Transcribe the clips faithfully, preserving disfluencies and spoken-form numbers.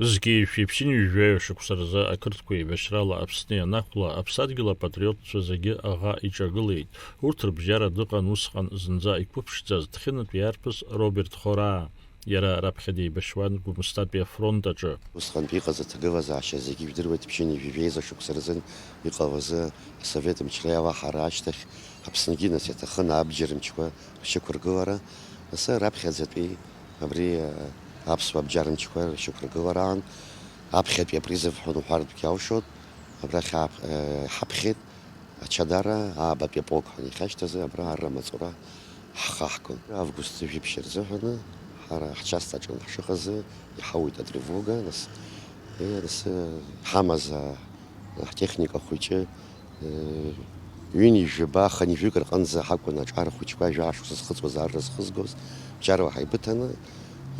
Зқьи жәшәи ԥшьынҩажәи жәаҩа шықәса рзы ақырҭқәа еибашьрала Аԥсны ианақәла, аԥсадгьыл апатриотцәа зегьы аӷа иҿагылеит. Урҭ рыбжьара дыҟан усҟан зынӡа иқәыԥшӡаз Ҭхьынатәи арԥыс Роберт Хораа. Иара раԥхьа деибашьуан Гәымсҭатәи афронт аҿы. Усҟантәи иҟаз аҭагылазаашьа зегьы ижәдыруеит, ԥшьынҩажәи жәеиза шықәса рзын иҟалаз асовет мчра иалаҳара ашьҭахь, Аԥсныгьы нас иаҭахын абџьар мчқәа ршьақәыргылара, нас раԥхьаӡатәи абри, а, аԥсуа абџьар мчқәа ршьақәыргылараан, аԥхьатәи апризов ҳәа уҳәартәгьы алшоит, абрахь аап-, э, иҳаԥхьеит, ачадара аабатәи аполк ҳәа иахьашьҭаз, абра арра маҵура ҳхаҳгон. Август жәиԥшь рзыҳәаны ҳара ҳчаст аҿы ҳшыҟазы иҳауит атревога, нас, э, нас, э, ҳамаз, а, ҳтехника хәыҷы, Ҩынҩажәаба, хынҩажәик рҟынӡа ҳакәын аҿар хәыҷқәа жәаа шықәса зхыҵуаз арра зхызгоз, бџьарла ҳаибыҭаны,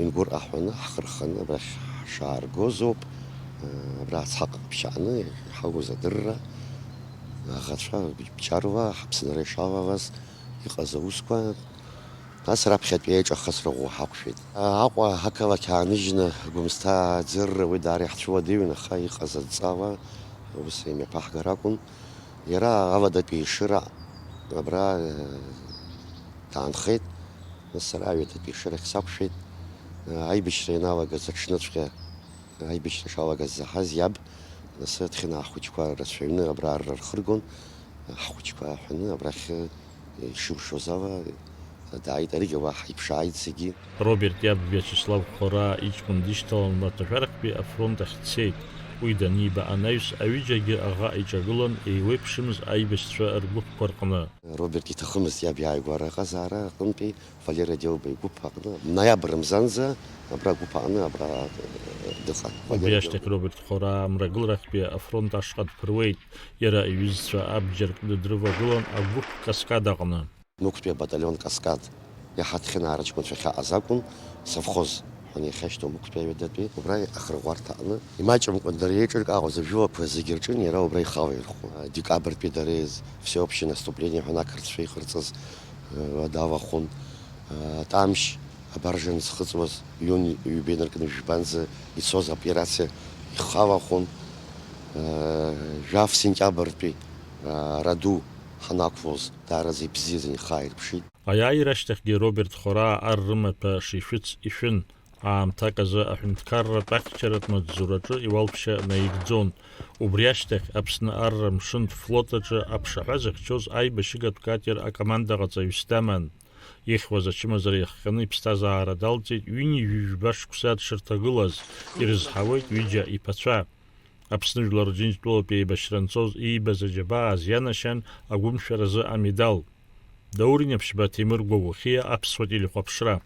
Ингәыр аҳәаны ҳхырханы абрахь ҳшааргозоуп, абра ацҳа ҟаԥшьааны иҳауз адырра, аӷацәа бџьарла ҳаԥсынра ишалалаз иҟаз аусқәа, Нас раԥхьатәи аиҿахысра ӷәӷәа ҳақәшәеит. Аҟәа ақалақь ааныжьны Гәымсҭа аӡырра уи даара иаҳцәыуадаҩын, аха иҟаз адҵала ус имҩаԥаҳгар акәын. Иара авадатәи ешыра абра, э, даанхеит. Нас сара аҩадатәи ешырахь сақәшәеит. Э, аибашьра ианалагаз аҽныҵәҟьа, аибашьра шалагаз заҳаз иаб, нас Ҭхьынаа ҳхәыҷқәа рацәаҩны абра арра рхыргон. Ҳхәыҷқәа ааҳәаны абрахь ишылшоз ала дааит, аригьы уа ҳаиԥшааит зегьы. Роберт иаб Виачеслав Хораа иҷкәын дишьҭалан Маҭәашәарахьтәи афронт ахь дцеит. Уи даниба анаҩс, аҩыџьагьы аӷа иҿагылан, еиуеиԥшымыз аибашьцәа ргәыԥқәа рҟны. Роберт иҭахымызт иаб иааигәара аҟазаара аҟынтәи Валера Делба игәыԥ аҟны. Ноиабр мзанӡа абра агәыԥ аҟны абра, э, дыҟан. Убри Валера ашьҭахь Делба. Роберт Хораа Мрагыларахьтәи афронт ашҟа дԥыруеит. Иара иҩызцәа абџьар кны дрывагылан агәыԥ Каскад аҟны. Мықәтәи абаталион Каскад иаҳа Ҭхьынаа рыҷкәынцәа ахьаҟаз акәын, совхоз ҳәа иахьашьҭоу Мықәтәи аҩадатәи, убра ахырӷәӷәарҭа аҟны. Имаҷымкәан дара еиҿыркаауаз ажәылақәа зегьы рҿын иара убра ихала ирхәы. Декабртәи дара еиз-, всеобщее наступление ҳәа ақырҭцәа иҟарҵаз, э, далахәын. Э, Тамшь абаржа анзхыҵуаз, июнь ҩба инаркны жәбанӡа ицоз операциа ихалахәын. Э, жәаф сентиабртәи, э, Раду ҳанақәлоз, даараӡа ибзиаӡаны ихы ааирԥшит. Аиааира ашьҭахьгьы Роберт Хораа ар рымаҭәа шишәыц ишәын. Аамҭак азы аҳәынҭқарратә ахьчаратә маҵзураҿы иуалԥшьа наигӡон. Убри ашьҭахь Аԥсны арра мшынтә флот аҿы аԥшаҳәа зыхьчоз аибашьыгатә катер акомандаҟаҵаҩыс даман. Ихьуаз ачымазара иахҟьаны иԥсҭазаара далҵит ҩынҩажәи жәба шықәса дшырҭагылаз, ирызҳауеит ҩыџьа иԥацәа. Аԥсны Жәлар Џьынџьтәылатәи еибашьра анцоз иибаз аџьабаа азианашьан агәымшәаразы амедал. Даур Инаԥшьба, Ҭемыр Гәагәахиа, Аԥсуа телехәаԥшра.